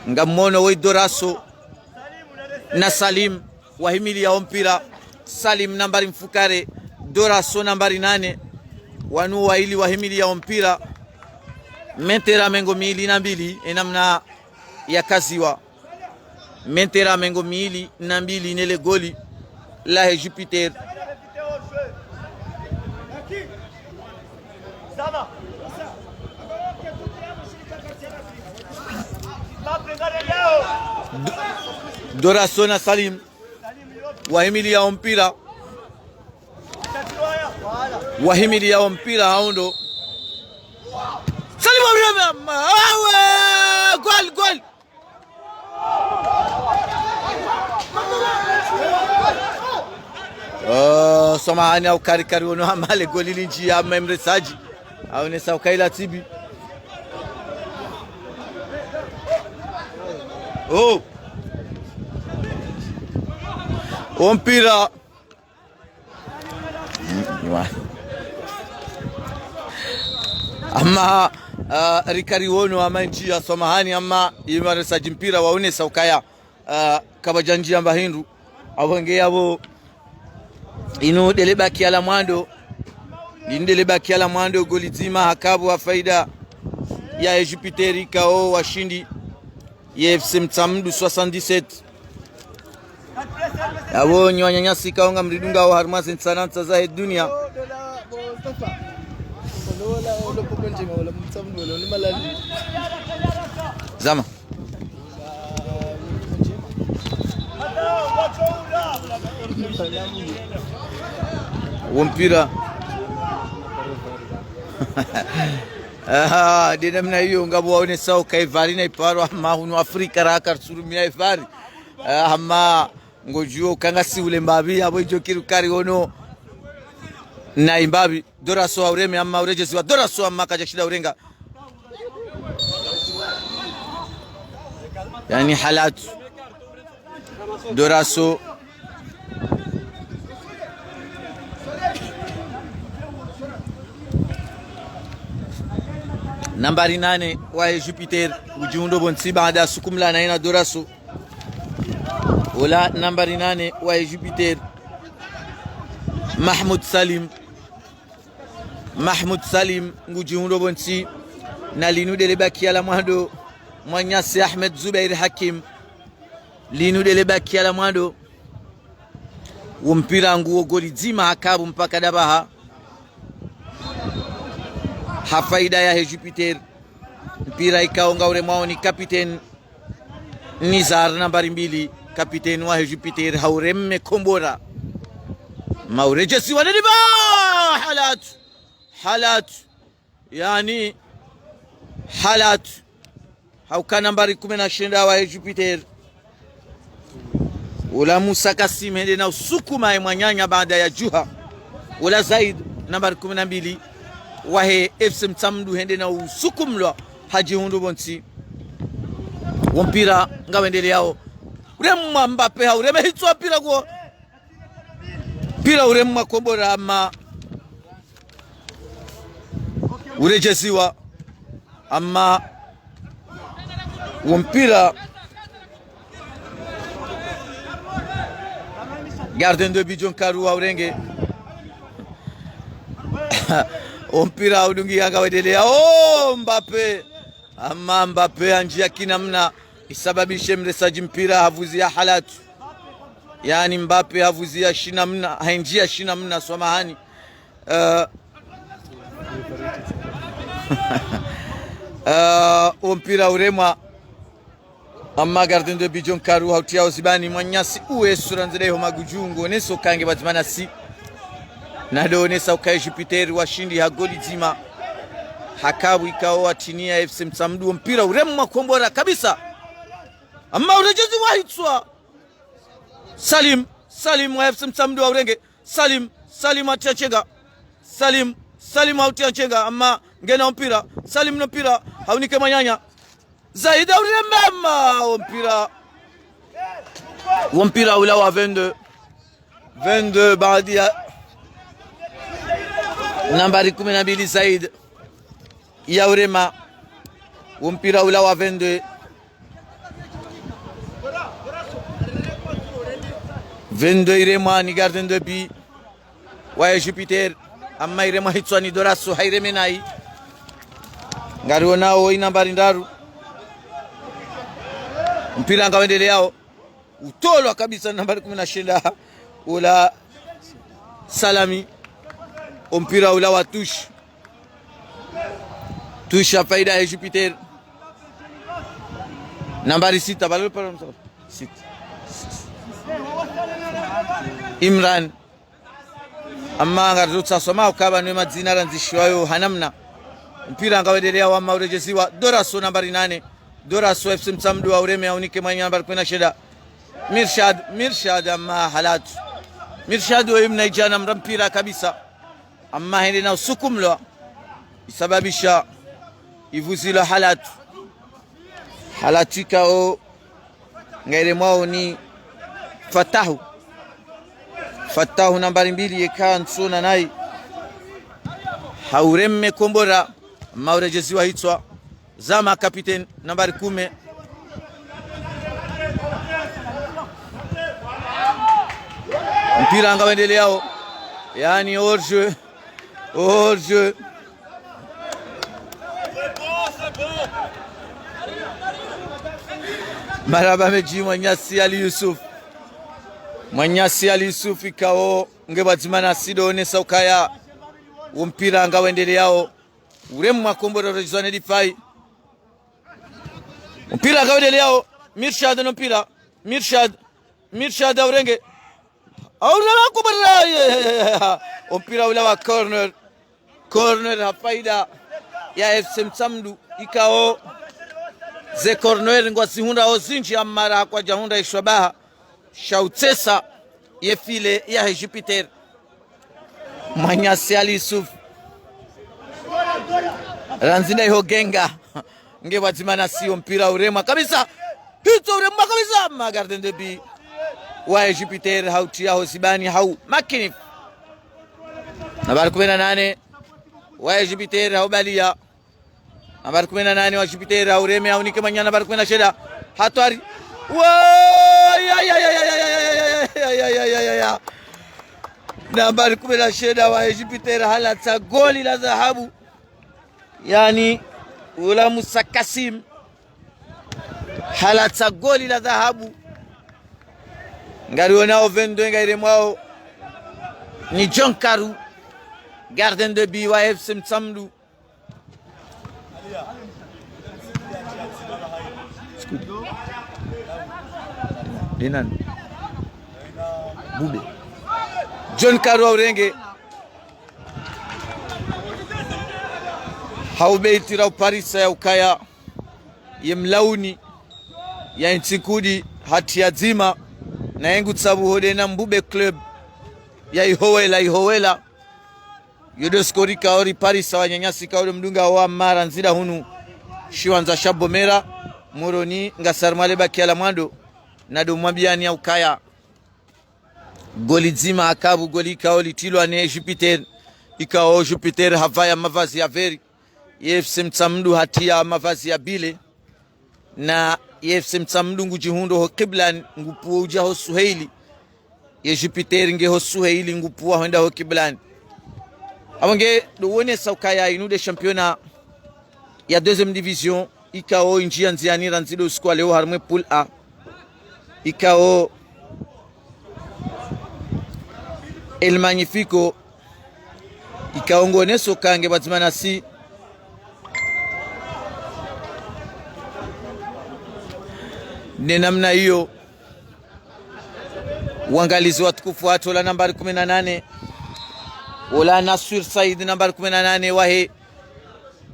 Ngamwono woyi Doraso na Salim wahimiliya wo mpira. Salim nambari mfukare, Doraso nambari nane. Wanu waili wahimiliya wo mpira. Metera mengo mili na mbili, ye namna yakaziwa. Metera mengo mili na mbili nele goli lahe Jupiter. Do-, Doraso na Salim wahimiliya wo mpira. Wahimiliya wo mpira haundo. Salim wa Ibrahim, amma, awe, gol, gol. Oh, samahani, hau kari kari wono amma le goli lindji amma ye mresadji haonesa ukaya ila tibi. Oh. Wo mpira. Amma, ah, rikari wono amma ndjiya samahani amma ye mresadji mpira waonesa ukaya, ah, kapvadja ndjiya mba hindru. Apvo nge yapvo inu ndele bakiya la mwando. Linu ndele bakiya la mwando goli dzima hakapvo ha faida yahe Jupiter ikao washindi ye F C Mtsamdu soixante-dix-sept. Yapvo nyi wananyasi ikao ngamridungao harumwa ze ntsanantsa zahe dunia. Zama. Wo mpira. Aha, nde namna iyo ngapvo waonesao ukaya ye VAR na iparo, amma hunu Afrika raha kartsurumia ye VAR. Ah, amma ngodjuo ukaya ngasi ule mbapvi, yapvo idjo kiri ukari wono na imbapvi. Doraso haureme amma uredjeziwa. Doraso amma kadjashinda urenga. Yaani halatu. Doraso. Nambari nane wahe Jupiter, udjiundo pvontsi baada ya sukumlana yena Doraso. Ola nambari nane wahe Jupiter, Mahmoud Salim. Mahmoud Salim ngudjihundro pvontsi. Na linu ndele bakiya la mwando, mwananyasi Ahmed Zubair Hakim. Linu ndele bakiya la mwando. Wo mpira nguwo goli dzima ha kabu mpaka dapvaha. Ha faida yahe Jupiter. Mpira ikao ngauremwao ni kapiteni Nizar nambari mbili, kapiteni wahe Jupiter, haureme kombora. Mauredjesiwa nediba! Halat! Halat! Yaani, halat! Hauka nambari kume na shenda wahe Jupiter. Ula Musa Kasim hende na usukuma ye mwananya baada ya djuha. Ula Zaid, nambari kume na mbili wahe F C Mtsamdu hende na usukumlwa hadjihundru pvontsi. Wo mpira ngawendeleyao. Uremwa Mbappe, haureme hitswa mpira kuwo. Mpira uremwa kombora ama uredjesiwa. Ama wo mpira, gardien de but John Karu haurenge. Wo mpira udungi yanga wedelea. Oh, Mbappe. Ama Mbappe handjiya kinamna, isababishe mresadji mpira havuziya halat. Yaani Mbappe havuziya shinamna, handjiya shinamna, swamahani. Eh, eh, wo mpira uremwa. Ama gardien de but John Karu hautiya ho zibani, mwananyasi uwe sura ndzida iho magudjungo, neso kange pvadzima nasi. Na ndo nesa ukaye Jupiter washindi ha goli dzima. Ha kabu ikao watiniya F C Mtsamdu, wo mpira uremwa kombora kabisa. Ama uredjesiwa hitswa. Salim, Salim wa F C Mtsamdu haurenge. Salim, Salim hautiya nchenga. Salim, Salim hautiya nchenga. Ama ngena wo mpira. Salim no mpira. Haunike mwananya. Zaid haureme ama wo mpira. Wo mpira ula wa vingt-deux. Vingt-deux baada ya nambari kume na mbili Zaid. Yaurema. Wo mpira ula wa vingt-deux. Vingt-deux iremwa ni gardien de but wahe Jupiter. Ama iremwa hitswa ni Doraso, haireme nayi. Ngariwonao wo inambari ndraru. Mpira ngawendeleyao. Utolwa kabisa nambari kume na shenda. Ula Salami. Wo mpira ula wa touche. Touche ha faida yahe Jupiter. Nambari sita, balolo pala msa-, sita. Imran. Ama ngarizotsa soma ukaba nwe madzina randzishiwayo hanamna. Mpira ngawendeleyao ama uredjesiwa. Doraso nambari nane. Doraso F C Mtsamdu haureme haunike mwananya nambari kume na shenda. Mirshad, Mirshad ama halat. Mirshad wo imna idjana mra mpira kabisa. Ama hende na usukumlwa. Isababisha ivuzilwa halat. Halat ikao ngairemwao ni Fatahu. Fatahu nambari mbili yeka ntsuna nayi. Haureme kombora, ama uredjesiwa hitswa. Zama kapiteni nambari kume. Mpira ngawendeleyao. Yaani hors-jeu. Hors-jeu. Marahaba mendji mwananyasi Ali Yusuf. Mwananyasi Ali Yusuf ikao nge pvadzima nasi ndo nesa ukaya wo mpira ngawendeleyao. Uremwa kombora uredjezwa ne difai. Mpira ngawendeleyao. Mirshad no mpira. Mirshad. Mirshad haurenge. Haurenge kombora. Ye. Wo mpira ula wa corner. Corner ha faida ya F C Mtsamdu. Ikao ze corner ngwazihundrao zindji ama raha kwadjahundra ishabaha. Sha utsesa ye filet yahe Jupiter. Mwananyasi Ali Yusuf. Randzi nda iho genga. Nge pvadzima nasi wo mpira uremwa kabisa. Hitswa uremwa kabisa. Ama gardien de but wahe Jupiter hautiya ho zibani hau makini. Nambari kume na nane wahe Jupiter haubaliya. Nambari kume na nane wa Jupiter haureme haunike mwananya nambari kume na shenda. Hatwari. Wa Ya, ya, ya, ya, ya, ya, ya, ya, ya, ya, ya, ya, ya. Nambari kume na shenda wa Jupiter halatsa goli la dhahabu. Yaani, ula Musa Kasim halatsa goli la dhahabu. Ngarionao vingt-deux ngairemwao ni John Karu, gardien de but wa F C Mtsamdu. Dinan. Bube. John Karu wa urenge. Haubeitira uparisa ya ukaya ye mlauni ya intsinkudi hati ya dzima na yengu tsabu hode na Mbube Club ya Ihowela, Ihowela. Yodo skorika ori parisa wananyasi ka odo mdunga wa mara ndzida hunu shiwandza sha Bomera, Moroni, ngasi harimwa le bakiya la mwando, nado mwambiani ya ukaya goli dzima akabu goli ikao litilwa ne Jupiter, ikao Jupiter havaya mavazi ya vert, ye F C Mtsamdu hatiya mavazi ya bile, na ye F C Mtsamdu ngudjihundro ho kiblani, ngupvuo udja ho Suheili, ye Jupiter nge ho Suheili, ngupvuo hwenda ho kiblani. Apvo nge do wonesa ukaya inu de championnat ya deuxième division, ikao indjia ndziani randzi do usiku wa leo harimwa e poule A. Ikao El Magnifico, ikao ngoneso kange pvadzima nasi. Ne namna iyo, wangalizi watukufu, hatola nambari kume na nane, ola Naswir Said, nambari kume na nane wahe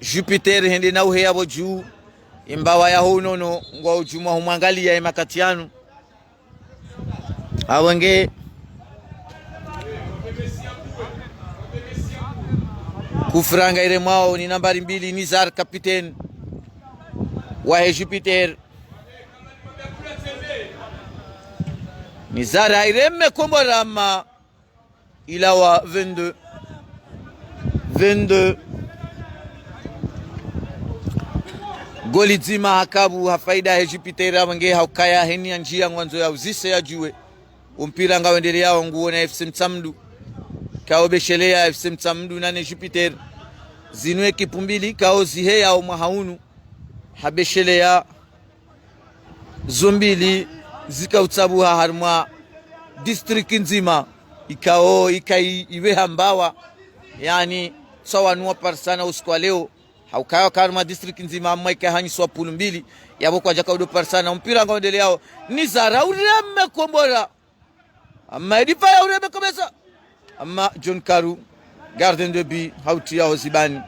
Jupiter, hende na uheya pvo dju, imbawa yaho unono, ngwa udjumwa humwangaliya ye makati yanu. Apvo nge kufranga iremwao ni nambari mbili, Nizar, capitaine wahe Jupiter. Nizar haireme kombora amma ilawa. Vingt-deux. Vingt-deux. Goli dzima hakabu ha faida he Jupiter, apvo nge haukaya heni ya ndjia ngwandzo ya uzise ya djuwe. Umpira ngawendeleyao nguwo na F C Mtsamdu. Kao besheleya F C Mtsamdu nane Jupiter. Zinu ekipu mbili kao ziheyao mwaha unu. Habesheleya zo mbili zika utsabuha harimwa district ndzima, ikao ikai iwe hambawa, yaani, tsawanuwa parisana usiku wa leo, haukaya harimwa district ndzima, amma ika hanyiswa pulu mbili, yapvo kwadjaka udo parisana, umpira ngawendeleyao, Nizar haureme kombora. Amma edi paya ureme kabisa. Amma John Karu, gardien de but, hautiya ho zibani.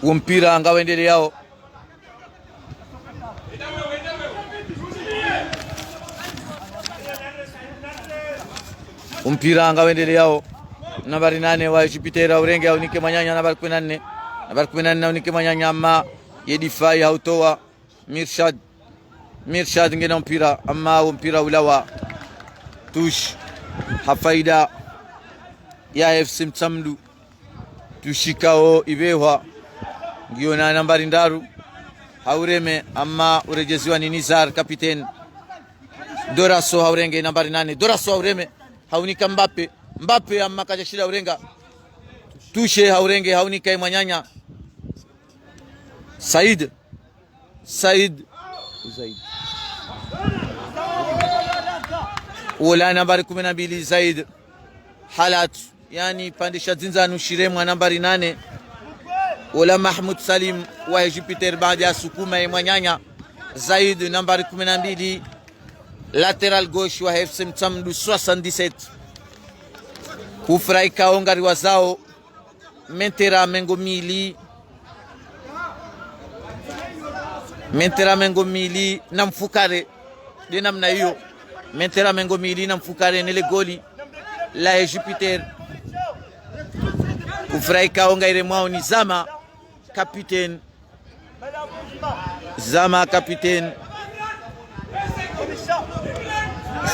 Wo mpira ngawendeleyao. Umpira ngawendeleyao. Nambari nane wa Jupiter haurenge haunike mwananya, nambari kume na nne. Nambari kume na nne haunike mwananya, amma ye difai hautowa. Mirshad. Mirshad ngena umpira, amma wo mpira ulawa. Touche. Ha faida ya F C Mtsamdu. Touche ikao ibehwa. Ngiyo na nambari ndraru. Haureme, amma uredjeziwa ni Nizar, capitaine. Doraso haurenge nambari nane. Doraso haureme. Haunika Mbappe. Mbappe amma kadjashinda urenga. Touche haurenge, haunika imwananya. Said. Said. Said. Wola nambari kume na mbili Said. Halat. Yaani, pandisha dzindzanu shiremwa nambari nane. Wola Mahmoud Salim wahe Jupiter baada ya sukuma ye mwananya. Said nambari kume na mbili. Latéral gauche wa F C Mtsamdu soixante-dix-sept. Kufra ikao ngariwazao. Metera mengo mili. Metera mengo mili na mfukare. De namna iyo. Metera mengo mili na mfukare nele goli lahe Jupiter. Kufra ikao ngairemwao ni Zama, capitaine. Zama, capitaine.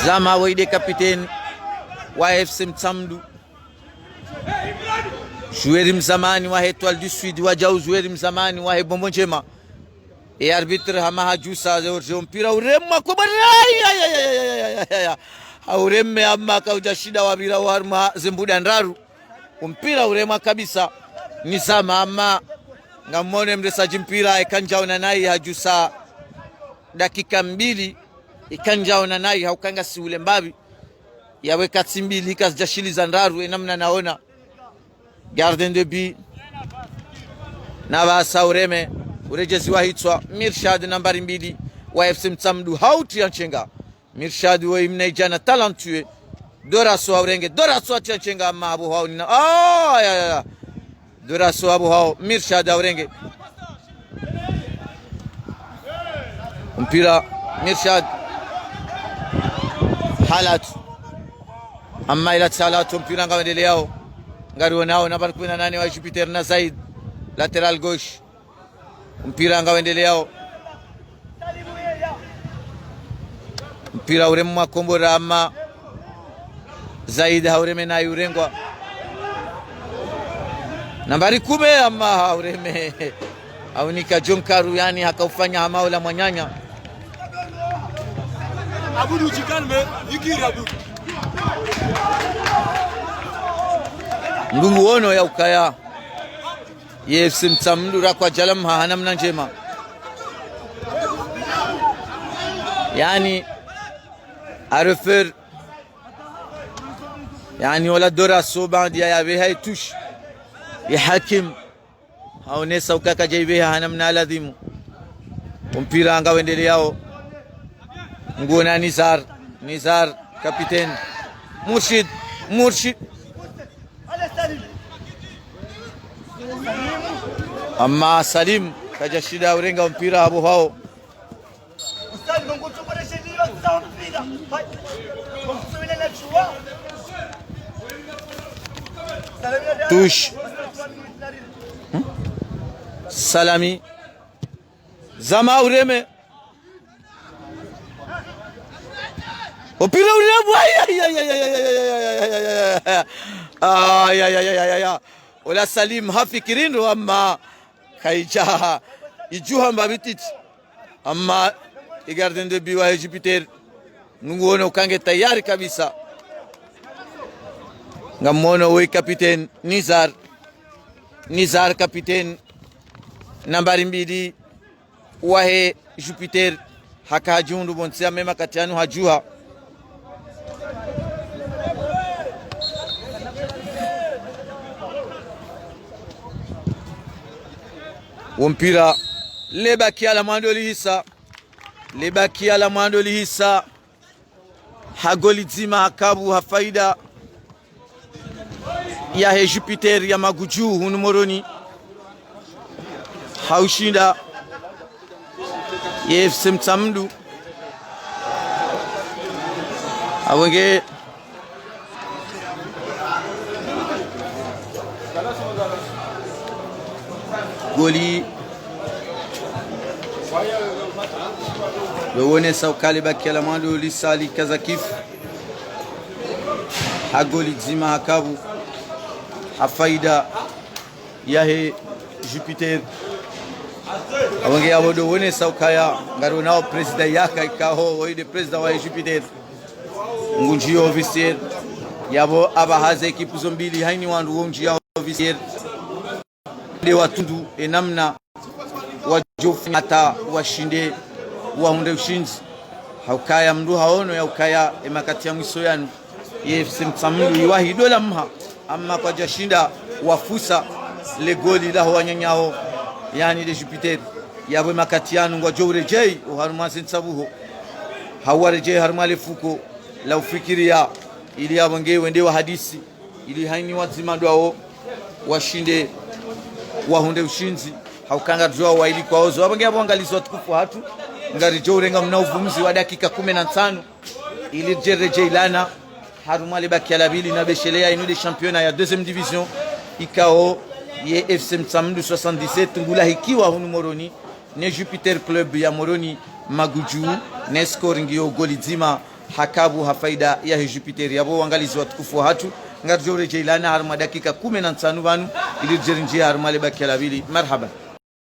Zama, woyi de capitaine wa F C Mtsamdu. Joueur mzamani wahe Etoile du Sud, wadjau joueur mzamani wahe Bombo Ndjema. E arbitre hama hadjusa ze orje, mpira uremwa kwa bari. Ay, ay, ay, ay, ay, ay, ay, ay. Haureme amma kaudja shinda wapvira oharumwa ze mbuda ndraru. Mpira uremwa kabisa. Nizam amma. Ngamwono mresadji mpira, eka ndjaona nayi hadjusa dakika mbili. Eka ndjaona nayi hauka ngasi ule mbapvi. Yawe katsi mbili, kazidja shiliza ndraru, enamna naona. Gardien de but. Na pvasa ureme, uredjezi wa hitswa, Mirshad nambari mbili, wa F C Mtsamdu, hautriya ntsenga. Mirshad woyi mnaidjana talentueux. Doraso haurenge, Doraso hatriya ntsenga, amma apvo hau nina. Ah, ya, ya, ya. Doraso apvo hau, Mirshad haurenge. Mpira, Mirshad. Halat. Amma ila tsi Halat, mpira ngawendeleao. Ngarionao, nambari kumi na nane wa Jupiter na Zaid. Latéral gauche. Mpira ngawendeleao. Mpira uremwa kombora amma. Zaid haureme nayi urengwa. Nambari kume amma haureme. Haunika John Karu, yani hakaufanya hama ola mwananya. Abudu, tu calmes, fikiri Abudu. Ndungu wono ya ukaya. Ye F C Mtsamdu rakwa djala mha hanamna ndjema. Yani, à refaire. Yani, ola Doraso baanda ya yapveha ye touche. Ye Hakim. Haonesa ukaya kadja ipveha hanamna ladhimu. Mpira ngawendeleao. Nguona Nizar. Nizar, capitaine. Murshid. Murshid. Amma Salim, kadja shinda urenga mpira apvo hao. Touche. Hmm? Salami. Zama ureme. Mpira uremwa. Ay, ay, ay, ay, ay. Ay, ay, ay, ay, ay, ay. Ola Salim hafikiri ndro amma kaidja idjuha mbapvi titi. Amma e gardien de but wa Jupiter. Nungu wono ukaya nge tayari kabisa. Ngamwono woyi capitaine Nizar. Nizar capitaine. Nambari mbili. Wahe Jupiter. Haka hadjihundru pvontsi ya mema kati yanu hadjuha. Wo mpira. Le bakiya la mwando lihisa. Le bakiya la mwando lihisa. Ha goli dzima ha kavu ha faida yahe Jupiter ya Magudju hunu Moroni. Haushinda ye F C Mtsamdu. Awenge goli. Lowonesa ukaya le bakiya la mwando lisa likaza kifu. Ha goli dzima ha kavu. Ha faida yahe Jupiter. Awenge yapvo ndo wonesa ukaya ngarionao président yaka ikao, woyi nde président wahe Jupiter. Ngundjiyo vestiaire. Yapvo apvaha ze équipe zo mbili hayina wandru wondjiya vestiaire. Nde watundu enamna wadjofanya hata washinde wahundre ushindzi. Haukaya mndru haono ya ukaya emakati ya mwiso yanu ye F C Mtsamdu iwahi dola mha, amma kwadjashinda wafusa le goli laho wananyao, yani le Jupiter. Yapvo emakati yanu ngwadjo uredjeyi oharumwa ze ntsabuho. Hau waredjeyi harumwa le fuko la ufikiriya, ili yapvo nge wende wahadisi, ili hayina wadzima ndo wawo washinde wahundre ushindzi. Hauka ngaridjuwa waili kwaozo. Apvo nge yapvo wangalizi watukufu wahatru, ngaridjo urenga mna uvumzi wa dakika kume na ntsanu, ili ridje redjeyi lana harumwa le bakiya la pvili na besheleya inu nde championnat ya deuxième division, ikao ye F C Mtsamdu soixante-dix-sept ngulahikiwa hunu Moroni ne Jupiter Club ya Moroni Magudju, ne score ngiyo goli dzima ha kavu ha faida yahe Jupiter. Yapvo wangalizi watukufu wahatru, Ngaridjo uredjeyi lana harumwa dakika kume na ntsanu pvanu, ili ridje rinjiye harumwa le bakiya la pvili. Marahaba.